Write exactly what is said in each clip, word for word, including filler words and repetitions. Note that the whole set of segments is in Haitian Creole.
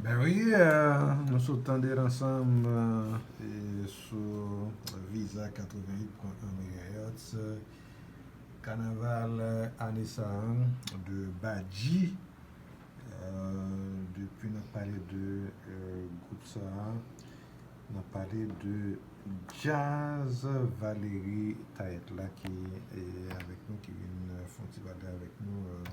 Ben wi, euh, nou sot tande l ansanm, euh, e sou Visa katreven uit pwen en megahertz, euh, kanaval, euh, ane sa a, de Badji. Euh, depi n ap pale de, euh, gwoup sa a, n ap pale de Jazz Valery Tayet la ki, e, avèk nou, ki vin, euh, fè yon ti bagay avèk nou, euh,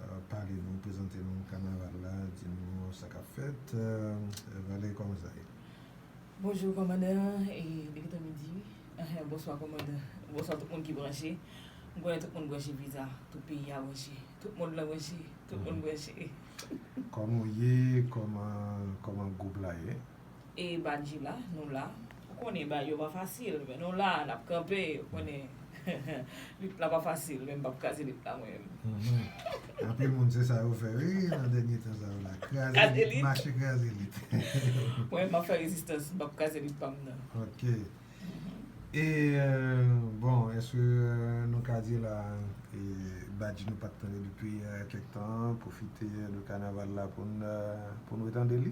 euh, pale nou, prezante nou kanaval la, di nou sa k ap fèt. Euh, Valery, kòman sa ye? Bonjou kòmandan, e li gentan midi. Bonswa kòmandan. Bonswa tout moun ki branche. M konnen tout moun branche Visa, tout peyi a branche. Tout mond lan branche, tout moun branche. Kòman w ye? Kòman, kòman gwoup la ye? E Badji la, nou la. Ou konnen bagay yo pa fasil, men nou la, n ap kanpe, ou konnen. Lit la pa fasil, men m p ap kraze lit la mwen menm. Mhm. Anpil moun se sa yo fè, wi, nan dènye tan sa yo la. Kraze lit, mache kraze lit. Mwen, m ap fè rezistans, m p ap kraze lit pa m nan. Ok. E, euh, bon, èske, euh, nou ka di la, e, Badji nou pa t tande depi, euh, kèk tan, pwofite de kanaval la pou n, euh, pou n retande li?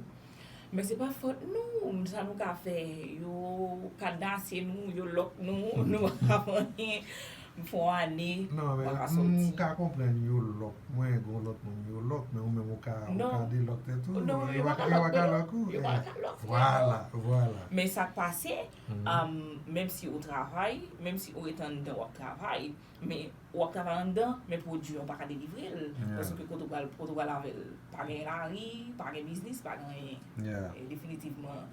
Men se pa fòt nou, sa nou ka fè, yo kadase nou, yo lòk nou, nou pa ka fè anyen. M fè yon ane, non, men m pa ka soti. M ka konprann yo lòk mwen, gon lòt moun yo lòk, men ou menm ou ka, ou ka delòk tèt ou. Non, yo pa ka lòk ou. Yo pa ka lòk ou. Vwala, vwala. Men sa k pase, um, menm si ou travay, menm si ou ret anndan w ap travay, men w ap travay anndan, men pwodui an ou pa ka delivre l. Paske kote w pral, kote w pral avè l? Pa gen lari, pa gen biznis, pa gen anyen. E definitivman,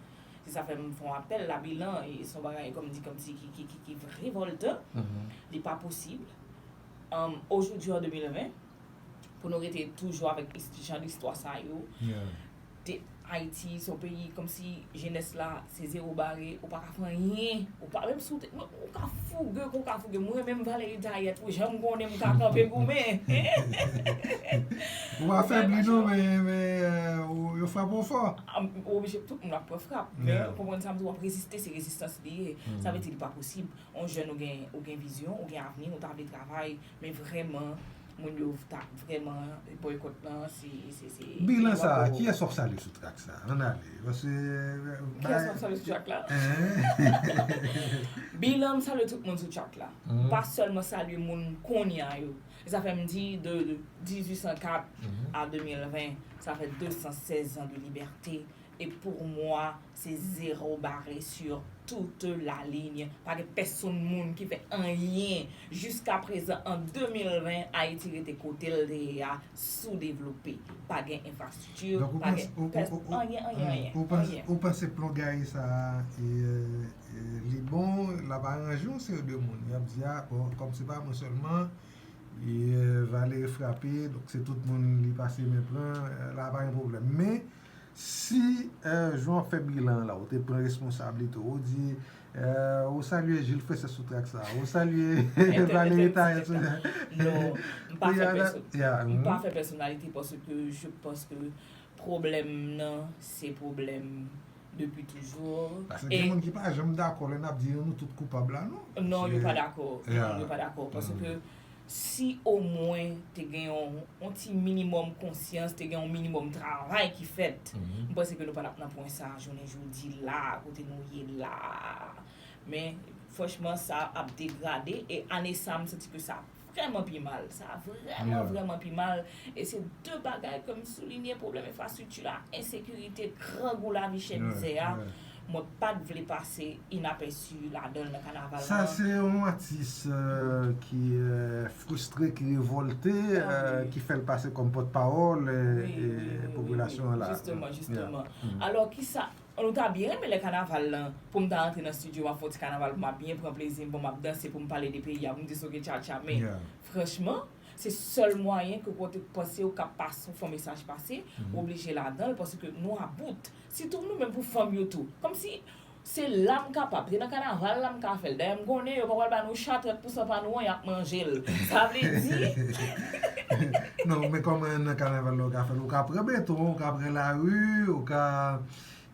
se sa fè m fè yon apèl la, bilan, e se yon bagay, kòm di, kòm di, ki, ki, ki, ki revòltan. Li pa posib. Um, aujourd'hui, en deux mille vingt, pou nou rete toujou avèk ist-, jan istwa sa yo, te Ayiti, se yon peyi kòmsi jenès la, se zewo bare, ou pa ka fè anyen, ou pa, menm si w te, ou ka fouge, ou ka fouge. Mwen menm Valery Tayet, ou janm konnen m ka kanpe goumen. Ou pa febli non, men, men, euh, ou, yo frape w fò. Ou oblije, tout moun ap pran frap. Men, ou konprann sa m di, w ap reziste, se rezistans li ye. Sa vle di li pa posib. Yon jèn ou gen, ou gen vizyon, ou gen avni, ou ta vle travay, men vrèman, moun yo ta vrèman boykòt lan, se, se, se. Bilan sa a, kiyès w ap salye sou trak sa a? Ann ale, paske, euh, kiyès m ap salye sou trak la? Bilan, m salye tout moun sou trak la. Pa sèlman salye moun kounye a yo. E sa fè m di, de, de mil uit san kat a de mil ven, sa fè de san sèz an de libète. E pou mwen, se zewo bare sur tout la ligne. Pa gen pèsonn moun ki fè anyen. Jiska prezan, an de mil ven, Ayiti rete kote l te ye a, soudevlope. Pa gen enfrastrikti, pa gen pès-, anyen, anyen, anyen. Ou panse, ou panse plongari sa a, e, e, li bon, l ap aranje yon seri de moun. Y ap di, a, bon, kòm se pa mwen sèlman, e, Valery frape, donk se tout moun li pase men pran, e, la pa gen pwoblèm. Men, si, euh, jan w ap fè bilan an la, ou te pran responsablite, ou di, euh, ou salye Jules Princès sou trak sa, ou salye Valery Tayet sou trak. Non, m pa fè pèsonalite paske je pense que pwoblèm nan, se pwoblèm depi toujou. Paske gen moun ki pa janm dakò lè n ap di nou tout koupab la, non. Non, yo pa dakò. Non, yo pa dakò. Paske si omwen te gen yon, yon ti minimòm konsyans, te gen yon minimòm travay ki fèt, m panse ke nou pa t ap nan pwen sa a jounen jodi la, kote nou ye la. Men, franchman, sa ap degrade, e ane sa a, m santi ke sa vrèman pi mal. Sa vrèman, vrèman pi mal. E se de bagay ke m soulinye, pwoblèm enfrastrikti la, ensekirite, grangou lavi chè, mizè a. Mwen pa t vle pase inapèsi ladan l nan kanaval lan. Sa se yon atis, euh, ki, euh, fristre, ki revòlte, euh, ki fè l pase kòm pòtpawòl, euh, popilasyon an la. Jisteman, jisteman. Alò, kisa, nou ta byen renmen lè kanaval lan, pou m ta rantre nan estidyo, m ap fè yon ti kanaval, pou m ap byen pran plezi m, bon, m ap danse, pou m pale de peyi a, pou m di soke tchatcha, men franchman, se sèl mwayen ke w te panse w ka pase, w fè yon mesaj pase, w oblije ladan l, paske nou about. Sitou nou menm pou fanm yo tou. Kòmsi se la m kapab, se nan kanaval la m ka fè l. Dayè m konnen yo pa pral ba nou cha, trant pousan pa nou an, y ap manje l. Sa vle di. Non, men kòman nan kanaval la ou ka fè l? Ou ka pran beton, ou ka pran lari, ou ka,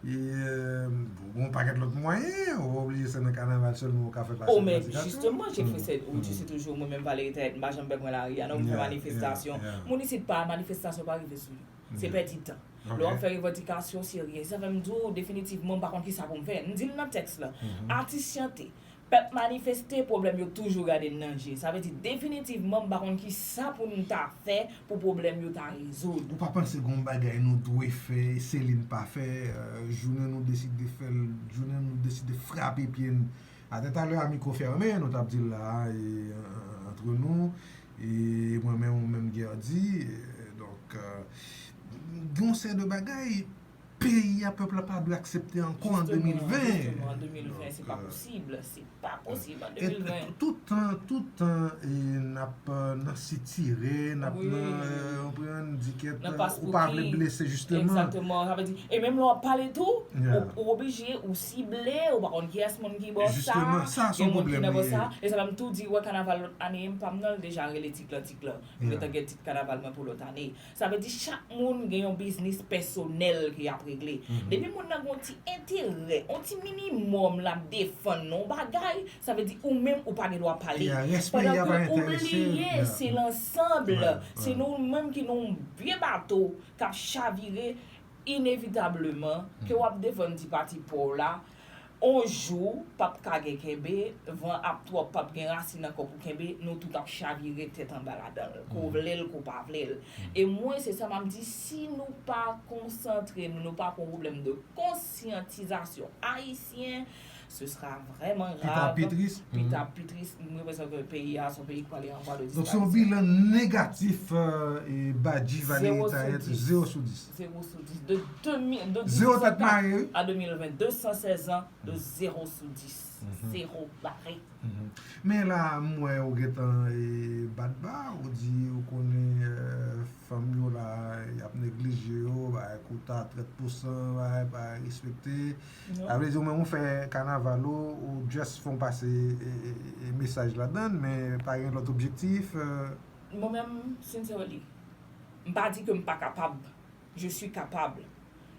e, euh, gon pakèt lòt mwayen, ou pa oblije se nan kanaval sèlman ou ka fè pase. O, men jisteman, Jules Princès, ou di se toujou mwen menm Valery Tayet, m pa janm pè pran lari a, non, m fè manifestasyon. Moun isit pa, manifestasyon pa rive sou yo. Se pèdi tan. Lè w ap fè revandikasyon serye, sa fè m di w definitivman m pa konn kisa pou m fè. M di l nan tèks la. Atis chante, pèp manifeste, pwoblèm yo toujou gade n nan je. Sa vle di definitivman m pa konn kisa pou n ta fè pou pwoblèm yo ta rezoud. Ou pa panse gen yon bagay nou dwe fè, e Celine pa fè, euh, jounen nou deside fè l, jounen nou deside frape pye n atè. Talè a mikwo fèmen, nou t ap di l la, e, euh, antre nou, e mwen menm, ou menm, Guerdy, e, donk, euh, gen yon seri de bagay, peyi a, pèp la pa dwe aksepte ankò an de mil ven. Jisteman, jisteman, an de mil ven, se pa posib, se pa posib an de mil ven. Tout tan, tout tan, e, n ap, euh, nan sitire, n ap nan, euh, ou konprann, di kèt, ou pa vle blese, jisteman. Egzakteman, sa vle di, e menm lè w ap pale tou, ou, ou oblije, ou sible, ou pa konn kiyès moun ki bò sa, gen moun ki nan bò sa, e sa fè m tou di, wè, kanaval lòt ane, m pa m nan l deja rele Ti Klan, Ti Klan. M gentan gen tit kanaval mwen pou lòt ane. Sa vle di chak moun gen yon biznis pèsonèl ke y ap regle. Depi moun nan gen yon ti enterè, yon ti minimòm l ap defann nan yon bagay, sa vle di ou menm ou pa gen dwa pale. Pandan ke ou bliye se lansanb, se nou menm ki nan yon vye bato k ap chavire inevitableman ke w ap defann ti pati pa w la. On jou, p ap ka gen kenbe, van ap twòp, p ap gen rasin ankò pou kenbe, nou tout ap chavire tèt anba ladan l, ke w vle l, ke w pa vle l. E mwen, se sa m ap di, si nou pa konsantre nou, nou pa pran pwoblèm de konsyantizasyon ayisyen, ce sera vraiment grave. Pita pi tris. Pita pi tris, m reprezante peyi a, se yon peyi ki prale an vwa de disparisyon. Donk, se yon bilan negatif, euh, e Badji Valery Taillette, zewo sou dis. Zewo sou dis. De de mil, de mil diznèf a de mil ven, de san sèz an, de zewo sou dis. Zewo bare. Men la, m wè ou gentan, e, bat ba, ou di ou konnen, euh, fanm yo la, y ap neglije yo, bay kota trant pousan, bay, bay respekte. Sa vle di ou menm ou fè kanaval ou, ou just fè w pase, e, e, e, mesaj ladan l, men pa gen lòt objektif, euh. Mwen menm, sincerely, m pa di ke m pa kapab. Je suis capable.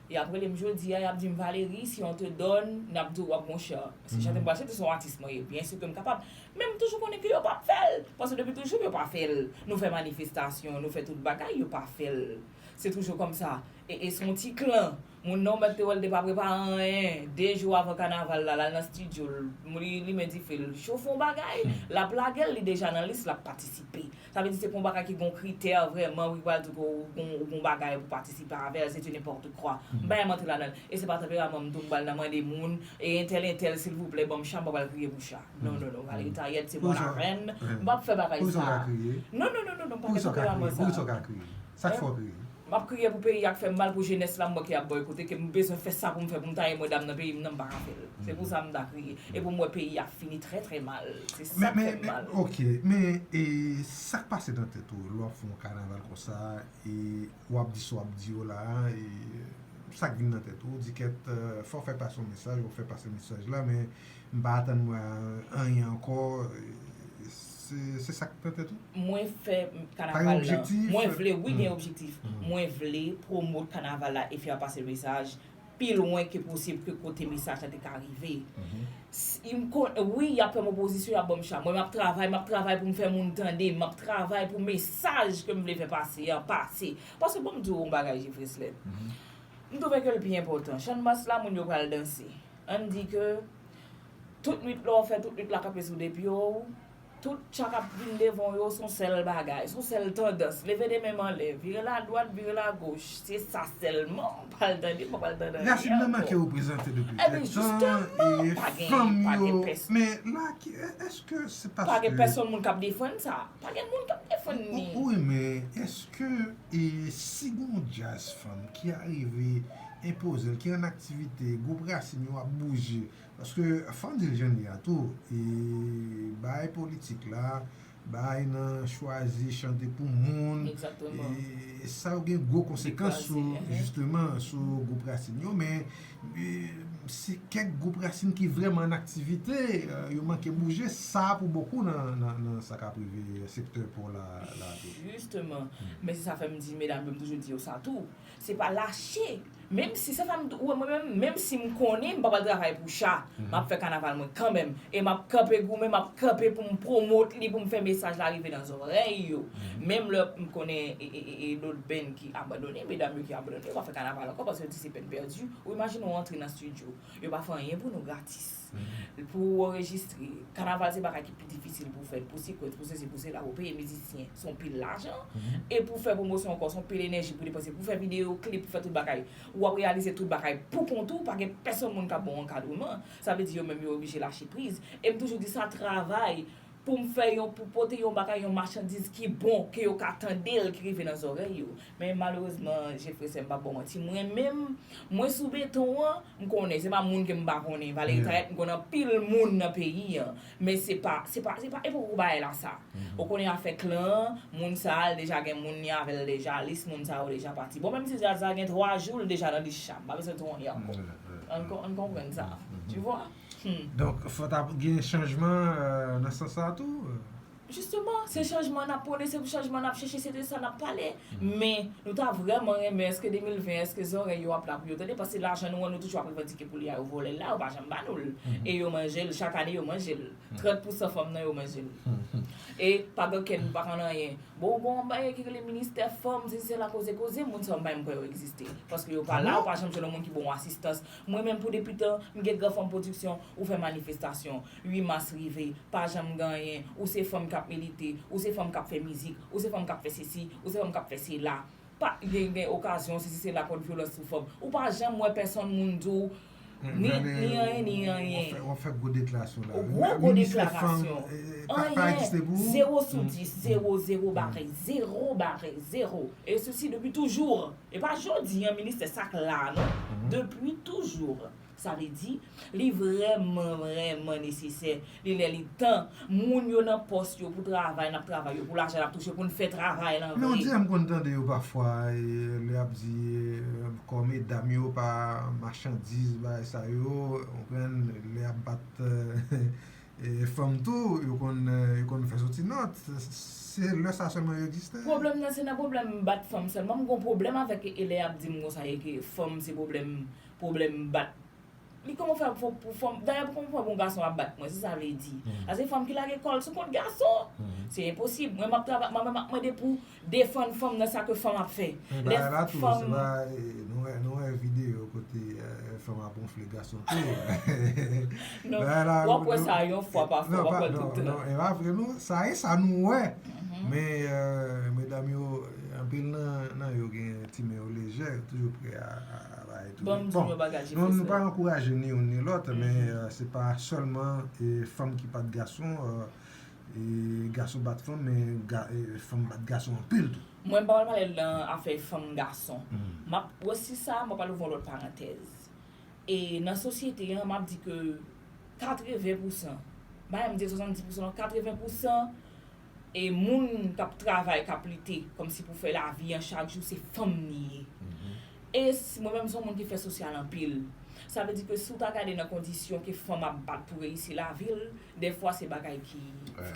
Y ap rele m jodi a, y ap di m, Valery, si on te donne, n ap di w, w ap gon chè. Paske chante m pral chante, se yon atis mwen ye. Byen si ke m kapab. Men m toujou konnen ke yo p ap fè l. Paske depi toujou, yo pa fè l. Nou fè manifestasyon, nou fè tout bagay, yo pa fè l. Se toujou kòmsa. E, e se yon ti klan. Moun nan ou mèt te wè l te pa prepare anyen. De jou avan kanaval la, l al nan estidyo, l, li limen dife, l chofe yon bagay, l ap lage l, li deja nan lis, l ap patisipe. Sa vle di se pa yon bagay ki gon kritè vrèman, wi, pral di ke ou gon, ou gon bagay pou patisipe avè l, se du n'importe quoi. M pa janm antre ladan l. E se pa tanperaman m tou m pral nan mande moun, e entèl, entèl, silvouplè, ban m cha, m pa pral kriye pou cha. Non, non, non, Valery Taillette, se mwen la reine. M p ap fè bagay sa. Non, non, non, non, non, m pa gen tanperaman sa. Poukisa w ka kriye? Poukisa w ka kriye? Sa k fè w kriye? M ap kriye pou peyi a k fè m mal, pou jenès la, m wè ke y ap bòykote, ke m bezwen fè sa pou m fè, pou m taye mwen dam nan peyi m nan, m pa ka fè l. Se pou sa m ta kriye. E pou m wè peyi a fini trè, trè mal. Se sa k fè m mal. Ok, men, e, sa k pase nan tèt ou, lè w ap fè yon kanaval konsa, e, w ap di sa w ap di yo la, e, sa k vin nan tèt ou, di kèt, euh, fò w fè pase yon mesaj, w fè pase mesaj la, men m pa atann mwen anyen ankò, e, se, se sa k nan tèt ou? Mwen fè kanaval la. Mwen vle, wi, gen objektif. Mwen vle pwomot kanaval la e fè pase mesaj pi lwen ke posib ke kote mesaj la te ka rive. S-, m kon-, wi, y ap fè m opozisyon, y ap ban m cha. Mwen, m ap travay, m ap travay pou m fè moun tande, m ap travay pou mesaj ke m vle fè pase an pase. Paske bon, m di w yon bagay, Jefreslè. M twouve ke l pi enpòtan. Channmas la, moun yo pral danse. Ann di ke tout nwit lè w fè tout nwit la kanpe sou de pye w, tout cha k ap vin devan w yo, se yon sèl bagay, se yon sèl tandans. Leve de men m anlè, vire l adwat, vire l agoch. Se sa sèlman w pral tande, w pa pral tande anyen ankò. Rasin nan manke reprezante depi kèk tan, e fanm yo, men la, èske se paske pa gen pèsonn moun k ap defann sa? Pa gen moun k ap defann li. Wi, men èske, e, si gon djaz fanm ki arive enpoze l, ki rann aktivite, gwoup rasin yo ap bouje, paske fò n di l jan l ye a tou, e, bay politik la, bay nan chwazi chante pou moun, e, sa yo gen gwo konsekans sou, jisteman, sou gwoup rasin yo, men, e, se kèk gwoup rasin ki vrèman an aktivite, e, yo manke bouje, sa pou bokou nan, nan, nan sa k ap rive sektè pa w la, la tou. Jisteman. Men se sa fè m di medam yo, m toujou di yo sa tou. Se pa lache Menm si, se sa m, ou wè, mwen menm, menm si m konnen m pa pral travay pou cha, m ap fè kanaval mwen kanmenm. E m ap kanpe goumen, m ap kanpe pou m pwomot li, pou m fè mesaj la rive nan zòrèy yo. Menm lè m konnen e, e, e, e lòt band ki abandone, medam yo ki abandone, yo pa fè kanaval ankò paske yo di se pèn pèdi. Ou imajine w antre nan estidyo, yo pa fè anyen pou nou gratis. Pou w anrejistre, kanaval se bagay ki pi difisil pou w fè, pou sekwens, pou sesi, pou sela, pou peye mizisyen, se yon pil lajan. E pou fè pwomosyon ankò, se yon pil enèji pou depanse, pou fè videyo klip, pou fè tout bagay. W ap reyalize tout bagay pou kont ou, pa gen pèsonn moun k ap ba w ankadreman. Sa vle di yo menm yo oblije lache priz. E m toujou di sa, travay pou m fè yon, pou pote yon bagay, yon machandiz ki bon, ke yo ka tande l, ki rive nan zòrèy yo. Men malerezman, Jeffrey, sè m p ap ba w manti, mwen menm, mwen sou beton an, m konnen, se pa moun ke m pa konnen, Valerie Taillette, m konnen anpil moun nan peyi an, men se pa, se pa, se pa, e poko bagay la sa. Ou konnen afè klan, moun sa a, l deja gen moun li avè l deja, lis moun sa yo deja pati. Bon, menm si djaz la gen twa jou, l deja nan lis cha, m pa bezwen twò anyen ankò. Ann kon-, ann konprann sa, tu vois? Hmm. Donk, fò ta gen chanjman euh, nan sans sa tou? Jisteman, se chanjman n ap pwone, se pou chanjman n ap chèche, se de sa n ap pale. Men, nou ta vrèman renmen, èske de mil ven, èske zòrèy yo ap la pou yo tande? Paske lajan nou an, nou toujou ap revandike pou li a, yo vòlè l la, yo pa janm ba nou l. E yo manje l, chak ane yo manje l. Trant pousan fanm nan yo manje l. E pa gen kè nou pa konn anyen. Bon, gon bagay ki rele ministè fanm, sesi sela, koze koze, moun sa yo m pa menm kwè yo egziste. Paske yo pa la, ou pa janm jwenn yon moun ki ba w asistans. Mwen menm pou depitan, m gen Gran Fanm Pwodiksyon, ou fè manifestasyon, uit mas rive, pa janm gen anyen, ou se fanm k ap milite, ou se fanm k ap fè mizik, ou se fanm k ap fè sesi, ou se fanm k ap fè sela. Pa gen, gen okazyon, sesi sela, kont vyolans sou fanm. Ou pa janm wè pèsonn moun di w ni, ni anyen, ni anyen. W ap fè gwo deklarasyon la. Gwo, gwo deklarasyon. Anyen. Zewo sou dis, zewo, zewo bagay, zewo bagay, zewo. E sesi depi toujou. E pa jodi an, ministè sa k la, non. Depi toujou. Sa vle di, li vrèman, vrèman nesesè. Li lè, li tan. Moun yo nan pòs yo pou travay, n ap travay yo pou lajan n ap touche, pou n fè travay lan vre. Men on dirè m konn tande yo pafwa, e, lè y ap di, e, kò medam yo pa machandiz, bagay sa yo, ou konprann, lè y ap bat, e, e, fanm tou, yo konn, e, yo konn fè soti nòt. Se lè sa sèlman yo egziste? Pwoblèm nan, se nan pwoblèm bat fanm sèlman. M gon pwoblèm avèk e lè y ap di m konsa, e ke fanm se pwoblèm, pwoblèm bat Li kòman fè pou, pou fanm, dayè pou kòman fè pou yon gason ap bat mwen, se sa vle di. Paske fanm ki lage kò l sou kont gason, se enposib. Mwen m ap travay, mwen menm m ap mande pou defann fanm nan sa ke fanm ap fè. Men bagay la tou, se pa, nou wè, nou wè videyo kote fanm ap wonfle gason tou. Non, w ap wè sa yon fwa, pafwa, w ap wè l tout tan. Non, e pa vre non, sa e sa nou wè. Men medam yo, anpil nan, nan yo gen ti men yo lejè, yo toujou prè a, a, a bay tou. Bon, nou, nou pa ankouraje ni youn ni lòt, men euh, se pa sèlman e, fanm ki bat gason, euh, e, gason bat fanm, men ga, e, fanm bat gason anpil tou. Mwen pa pral pale nan afè fanm gason. M ap wè si sa, mwen pral ouvri yon lòt parantèz. E nan sosyete an, m ap di ke katreven pousan, m pa menm di swasanndis pousan non, katreven pousan e moun k ap travay, k ap lite kòmsi pou fè lavi an chak jou, se fanm li ye. E si, mwen menm se yon moun ki fè sosyal anpil. Sa vle di ke si w ta gade nan kondisyon ke fanm ap bat pou reyisi lavi l, dèfwa se bagay ki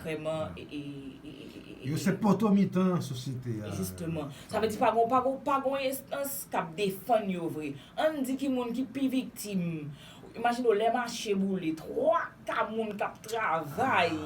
vrèman e, e, e, e, e, e, Yo se poto mitan sosyete a. Jisteman. Sa vle di pa gon, pa gon, pa gon enstans k ap defann yo vre. Ann di ki moun ki pi viktim. Imajine w lè mache boule, twa ka moun k ap travay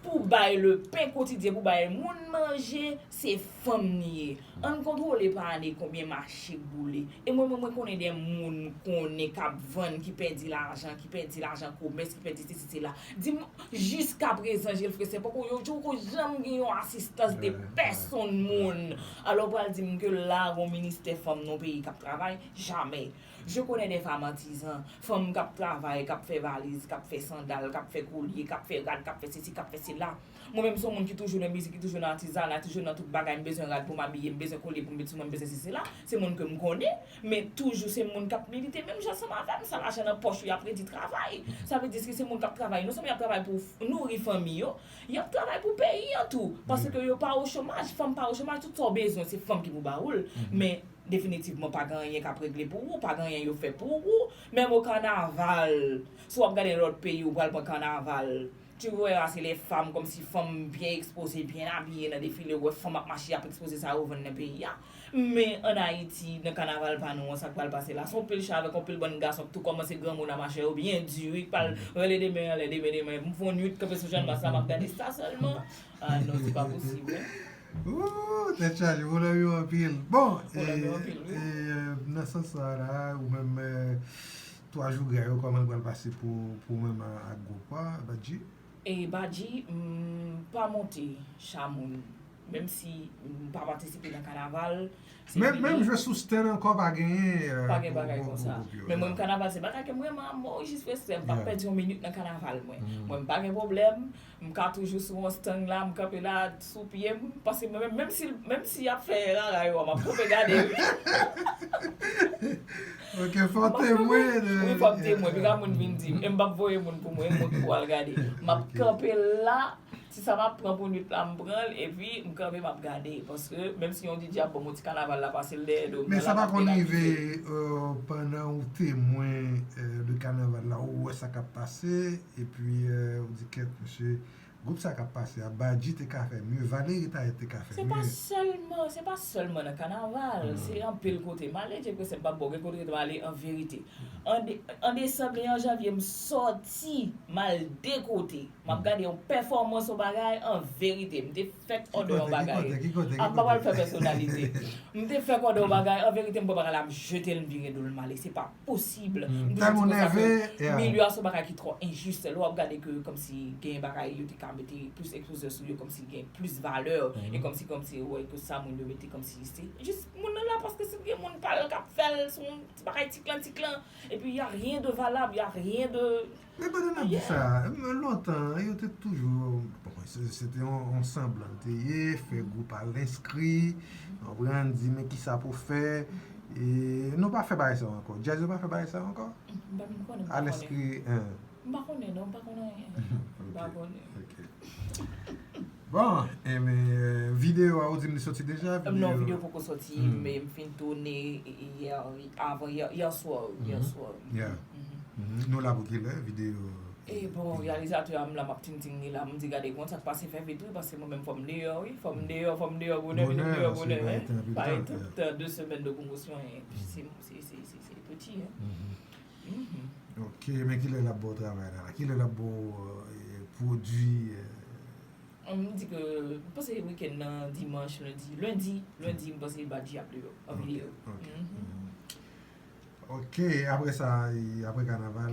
pou bay le pen kotidyen, pou bay moun manje, se fanm li ye. Ann kontwole pa ane konbyen mache k boule. E mwen menm, mwen konnen de moun m konnen k ap vann, ki pèdi lajan, ki pèdi lajan komès, ki pèdi sesi, sela. Di m, jiskaprezan, Jeffrey, se poko, yo poko janm gen yon asistans de pèsonn moun. Alò, w pral di m ke la, gon ministè fanm nan yon peyi k ap travay? Jamè. Je connais des femmes artisans, fanm k ap travay, k ap fè valiz, k ap fè sandal, k ap fè kolye, k ap fè rad, k ap fè sesi, k ap fè sela. Mwen menm se yon moun ki toujou nan mizik, ki toujou nan atizana, toujou nan tout bagay, m bezwen rad pou m abiye, m bezwen kolye pou m met sou mwen, m bezwen sesi, sela. Se moun ke m konnen, men toujou se moun k ap milite menm jan ansanm avè m, sa lajan nan pòch yo, y ap redi travay. Sa vle di ke se moun k ap travay, non sèlman y ap travay pou nouri fanmi yo, y ap travay pou peyi an tou, paske yo pa o chomaj, fanm pa o chomaj, tout sa w bezwen, se fanm ki pou ba ou l, men definitivman pa gen anyen k ap regle pou ou, pa gen anyen yo fè pou ou, menm o kanaval, si w ap gade nan lòt peyi, ou pral pran kanaval, Tu verras, se les femmes, kòmsi fanm byen ekspoze, byen abiye nan defile, ou wè fanm ap mache, ap ekspoze sa yo vann nan peyi a. Men ann Ayiti, nan kanaval pa nou an, sa k pral pase la, se yon pil cha avèk yon pil bann gason k tou kòmanse granmoun a mache yo byen di, wi, k pral rele de men anlè, de men, de men. M fè yon nuit kanpe sou Channmas la, m ap gade sa sèlman. Ah non, se pa posib, wi. Ooh, tèt chaje, pwoblèm yo anpil. Bon, e, e, nan sans sa la, ou menm, e, twa jou gra yo, kòman l pral pase pou, pou ou menm a- ak gwoup la, Badji? E Badji, m pa monte cha moun. Menm si m pa patisipe nan kanaval, se Menm, menm vini. Jwe sou stand ankò pa genyen, e, Pa gen pou, bagay pou, konsa. Pou gwoup yo, Men mwen, yeah. Kanaval, se bagay ke m renmen a mò, jis respè. M pa Yeah. pèdi yon minit nan kanaval, mwen. Mm. Mwen, m pa gen pwoblèm. M ka toujou sou yon stand la, m kanpe la, sou pye m. Paske mwen, menm, menm si, menm si y ap fè rara yo, m ap kanpe gade, wi. Ok, fò w temwen de Wi, fò m temwen. Piga moun vin di m. E m p ap voye moun pou mwen, e mwen ki pou al gade. M ap Ok. kanpe la, si sa m ap pran pou nuit la, m pran l, epi m kanpe, m ap gade. Paske menm si yon D J ap ban m yon ti kanaval la, pase l dèyè do m, Men men sa l ap pa konn rive, penalize. E, pandan ou temwen, e, de kanaval la, ou wè sa k ap pase, epi, e, ou di, "Kèt, mesye, gwoup sa k ap pase a, Badji te ka fè mye, Valery Taillette te ka fè Se pa mye." sèlman, se pa sèlman nan kanaval, Hmm. se anpil kote. M ale, Dye Konsèy, m p ap ba w, gen kote m ale an verite. An de-, an desanm e an janvye, m sòti, m al de kote. M ap Hmm. gade yon pèfòmans, yon bagay, an verite. M te fèk Ki òdè yon kote, ki bagay. kote, ki kote, ki A, m pa pral kote? fè pèsonalize. M te fèk òdè yon bagay, an verite, m pran bagay la, m jete l, m vire do l, m ale. Se pa posib. Mm. M toujou Tèlman di konsa ke nève, yeah. milye a se yon bagay ki twò enjis. Lè w ap gade ke kòmsi gen bagay yo te ka mete plis ekspoze sou yo, kòmsi gen plis valè, Mhm. e kòmsi, kòmsi, ou wè ke sa moun yo mete kòmsi se jis moun nan la, paske si gen moun pa l k ap fè l, se yon ti bagay tiklan, tiklan, epi y a rien de valable, y a rien de Men pandan n ap di Yeah. sa, m, lontan, yo te toujou, bon, se, se te yon, yon sanblan l te ye, fè gwoup al enskri, konprann, di men kisa pou fè. E nou pa fè bagay sa yo ankò. Djaz yo pa fè bagay sa yo ankò? M pa, m konnen, m pa Al konnen. enskri, en. M pa konnen, non, m pa konnen anyen. M pa Ok, konnen. ok. Bon, enben, e, videyo a, ou di m li soti deja? Non, Videyo videyo poko soti, Hmm. men m fin tounen yè, avan yè, yè swa, yè Mhm. swa. Yeah. Mhm. Mhm. Nou la pou kilè, videyo? E bon, reyalizatè a m la, m ap tintin li la, m di gade konn sa k pase fè vit wi, paske mwen menm fò m deyò wi, fò m deyò, fò m deyò bonè, vin m Bonè, deyò se bonè, pa wi. Etan, epi Pa tan, etan, yeah. tan de semèn de pwomosyon, e, Mhm. se, se, se, se, se piti, en. Mhm. Mhm. Ok, men kilè l ap ba w travay la, la? Kilè l ap ba w, e, pwodui, e? M di ke, m panse wikenn nan, dimanch, lendi, lendi, lendi, m panse Badji ap deyò, an Ok, videyo. ok. Mhm. Mhm. Ok, apre sa, e, apre kanaval,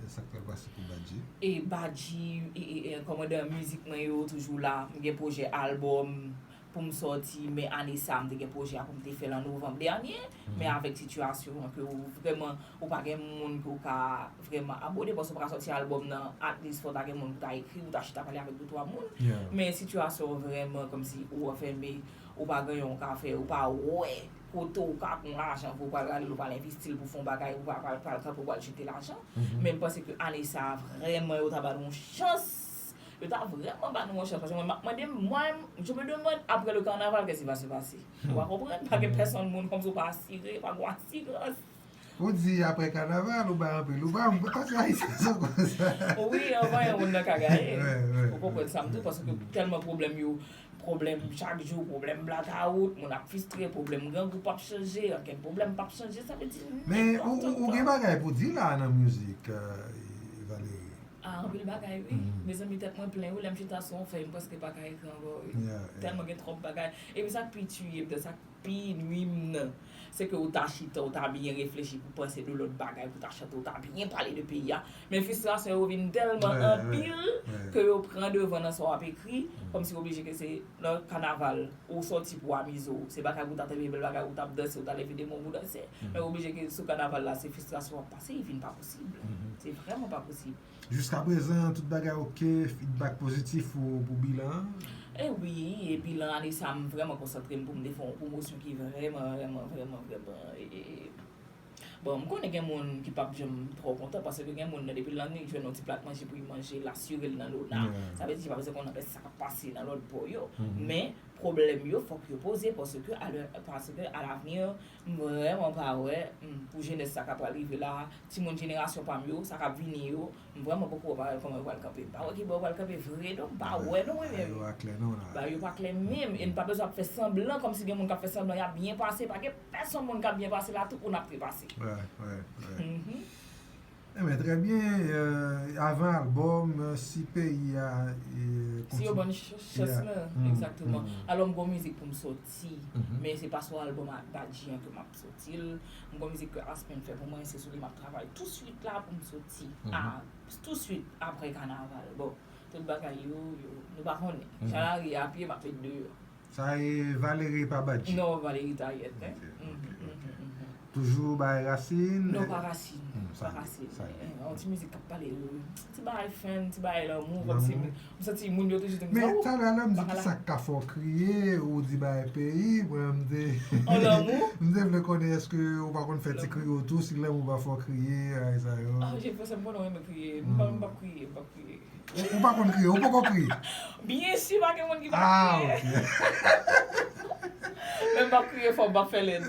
sa k pral pase pou Badji? E Badji, e, e, e, kòmandan mizik mwen yo toujou la, m gen pwojè albòm pou m sòti, men ane sa, m te gen pwojè a pou m te fè l an novanm dènye, Mhm. men avèk sitiyasyon an ke ou vrèman, ou pa gen moun ke ou ka vrèman abòne, paske ou pa ka sòti albòm nan, at least fò w ta gen moun pou ta ekri, ou ta chita pale avèk de twa moun, Yeah. men sitiyasyon an vrèman kòmsi ou anfème, ou pa gen yon ka fè, ou pa wè kote ou ka pran lajan pou ou pral rale l, ou pral envesti l pou fè yon bagay, ou pral, pral, pral kanpe, ou pral jete lajan. Mhm. Men m panse ke ane sa a, vrèman, yo ta ba nou yon chans. Yo ta vrèman ba nou yon chans. Paske mwen, m ap mande m, mwen, je me demande, après le carnaval, qu'est-ce qui va se passer? Ou pa konprann? Pa gen Mhm. pèsonn moun, kòmsi ou pa asire, pa gen asirans. Ou di apre kanaval, ou bay anpil, ou bay anpil, paske Ayisyen se konsa. Wi, anvan yon moun nan ka gaye. Wi, wi, Ou konprann wi, sa m di w, wi, paske wi. tèlman pwoblèm yo, pwoblèm chak jou, pwoblèm blakawout, moun ap fistre, pwoblèm grangou p ap chanje, ankenn pwoblèm p ap chanje, sa vle di Men ou, nenpòt ou, ou gen tan. bagay pou di la nan mizik, e, Valery? Ah, anpil bagay, wi. Mhm. Mezanmi, tèt mwen plen, wi, lè m chita sou yon fèy, m prèske pa ka ekri ankò, wi. Yeah, yeah. Tèlman gen twòp bagay. Epi sa k pi tiye m nan, sa k pi nwi m nan, se ke ou ta chita, ou ta byen reflechi pou panse de lòt bagay, pou ta chante, ou ta byen pale de peyi a. Men fristrasyon yo vin tèlman Wè, wè, anpil wè. ke yo pran devan nan sa w ap ekri, Mm. kòmsi oblije ke se nan kanaval, ou sòti pou amize w. Se bagay pou ta tande bèl bagay, ou t ap danse, ou t al envite moun pou danse. Mm. Men oblije ke sou kanaval la, se fristrasyon w ap pase, li vin pa posib. Mhm. Se vrèman pa posib. Jiskaprezan, tout bagay ok, feedback pozitif pou, pou bilan an? E wi, e bilan ane sa, m vrèman konsantre m pou m te fè yon pwomosyon ki vrèman, vrèman, vrèman, vrèman, e, e, bon, m konnen gen moun ki p ap janm twò kontan, paske gen moun nan, depi l annik jwenn yon ti plat manje pou l manje, l asire l nan lona. Yeah. Sa vle di, li pa bezwen konn anpèse sa k ap pase nan lòt bò yo. Mhm. Men, pwoblèm yo, fòk yo poze, paske a lè, paske a l'avenir, m vrèman pa wè, hmm, pou jenès sa k ap pral rive la, timoun jenerasyon pa m yo, sa k ap vini yo, m vrèman poko wè kòman yo pral kanpe. M pa wè kibò yo pral kanpe vre non, m pa wè non mwen menm. Bagay yo pa klè non la. Bagay yo pa klè menm, e n pa bezwen ap fè sanblan kòmsi gen moun k ap fè sanblan y ap byen pase, pa gen pèsonn moun k ap byen pase la, tout moun ap trepase. Wè, wè, wè. Mhm. Enben, trè byen. Euh, avan albòm, euh, si peyi a, euh, si yo konti- ban n ch- chans Yeah. la, Mm, egzakteman. Mm. Alò, m gon mizik pou m soti, Mhm. men se pa sou albòm a Dadji an ke m ap soti l. M gon mizik ke Aspen fè pou mwen, se sou li m ap travay touswit la pou m soti. Mhm. A, touswit apre kanaval. Bon, tout bagay yo, yo, nou pa konnen. Mhm. Jan lari a pye, m ap met deyò. Sa e Valerie pa Badji? Non, Valerie Tayet, hein. Ok, ok, ok. Toujou bay rasin? Non, pa rasin. Hmm, pa rasin. Sa e. Eh, yon ti mizik k ap pale, euh, ti bagay fun, ti bagay lanmou, kòmsi m santi moun yo toujou di m sa. Men talè la, m di ki sa k ka fè w kriye, ou di bay peyi, mwen m te, m te vle konnen èske ou pa konn fè ti kriye w tou, si lanmou pa fè w kriye, ay sa yo. Ah, Jefferson, m konnen w renmen kriye. M pa, m p ap kriye, m p ap kriye. Ou pa konn kriye, ou poko kriye? Byen si, pa gen moun ki pa kriye. Ah, ok. Men m p ap kriye fò, m p ap fè lèd.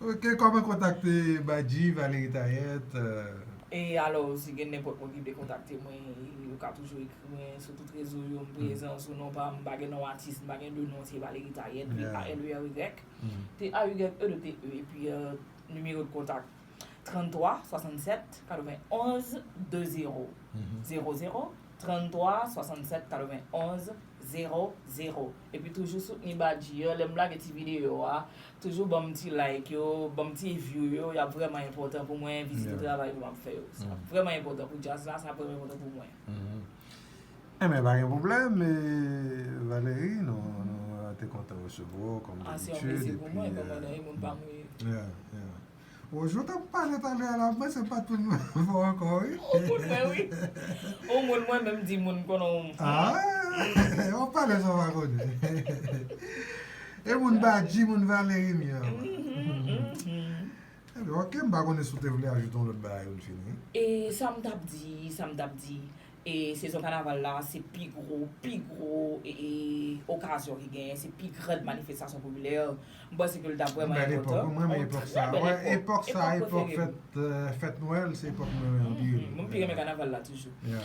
Ok, kòman kontakte Badji, Valerie Tayet? Euh? E alò, si gen nenpòt moun ki vle kontakte mwen, yo ka toujou ekri mwen sou tout rezo yo, m prezan sou non pa m, m pa gen non atis, m pa gen de non, se Valerie Tayet, V A L E R Y, T A Y E deux T E, epi, euh, nimewo de kontak, trannntwa swasannsèt katrevenonz de zewo zewo zewo, trannntwa swasannsèt katrevenonz zewo zewo. Epi toujou soutni Badji an, lè m lage ti videyo a, toujou ban m ti like yo, ban m ti view yo, y ap vrèman enpòtan pou mwen, vizite travay yo m ap fè yo. Sa ap vrèman enpòtan pou djaz la, sa ap vrèman enpòtan pou mwen. Enben, pa gen pwoblèm, e, Valerie, nou, nou te kontan resevwa w, kòm dabitid. Ah, se yon plezi pou mwen, kòmandan, e moun pa m wi. Yeah, yeah. Ou jwe t ap pale talè a la, mwen se pa tout mwen fò ankò, wi. Ou moun mwen, wi. Ou moun mwen, menm di moun konnen ou. Ah, w ap pale sa w pa konnen. E moun Badji, moun Valerie m ye. Enben, ok, m pa konnen si w te vle ajoute yon lòt bagay pou n fini. E sa m t ap di, sa m t ap di, e sezon kanaval la, se pi gwo, pi gwo, e, e, okazyon ki genyen, se pi grand manifestasyon popilè. M panse ke l t ap vrèman enpòtan. Yon bèl epòk, wi, mwen renmen epòk sa. Epòk sa, epòk fèt, euh, fèt Nwèl, se epòk mwen renmen anpil. Mwen pi renmen kanaval la toujou.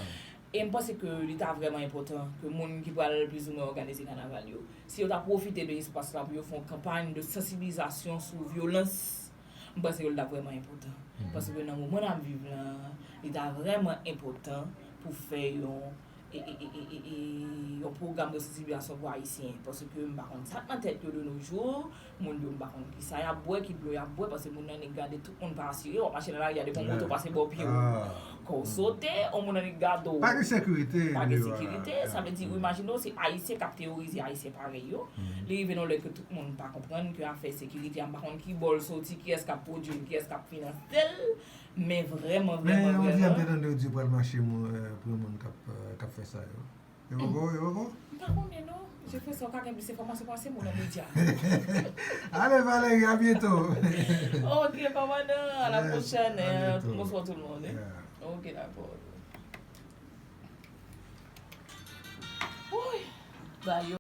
E m panse ke li ta vrèman enpòtan ke moun ki pral plizoumwen òganize kanaval yo, si yo ta pwofite de espas la pou yo fè yon kanpay de sansibilizasyon sou vyolans, m panse ke li ta vrèman enpòtan. Paske nan moman n ap viv la, li ta vrèman enpòtan pou fè yon, e, e, e, e, e, e, yon pwogram de sansibilizasyon pou Ayisyen. Paske m pa konn sa k nan tèt yo de nos jours, moun yo m pa konn ki sa y ap bwè, ki dlo y ap bwè, paske moun nan nik gade tout moun pa asire, w ap mache nan lari a depi yon moto pase bò pye w, kò w sote, yon moun nan nik gade w. Pa gen sekirite. Pa gen sekirite, sa vle di, ou imajine w, se Ayisyen k ap teworize Ayisyen parèy yo. Li rive nan lè ke tout moun pa konprann ke afè sekirite a, m pa konn ki bò l soti, kiyès k ap pwodui l, kiyès k ap finanse l, men vrèman, vrèman, vrèman. Men yon di a m te tande yo di yo pral mache pran moun k ap, euh, k ap fè sa yo. Yo poko, yo poko? M pa konnen non. Jefferson ka gen plis enfòmasyon pase mwen nan medya. Ale Valerie, à bientôt. Ok, kòmandan, à la prochaine. Bonswa tout le monde. Ok, dakò. Woy. Ba yo.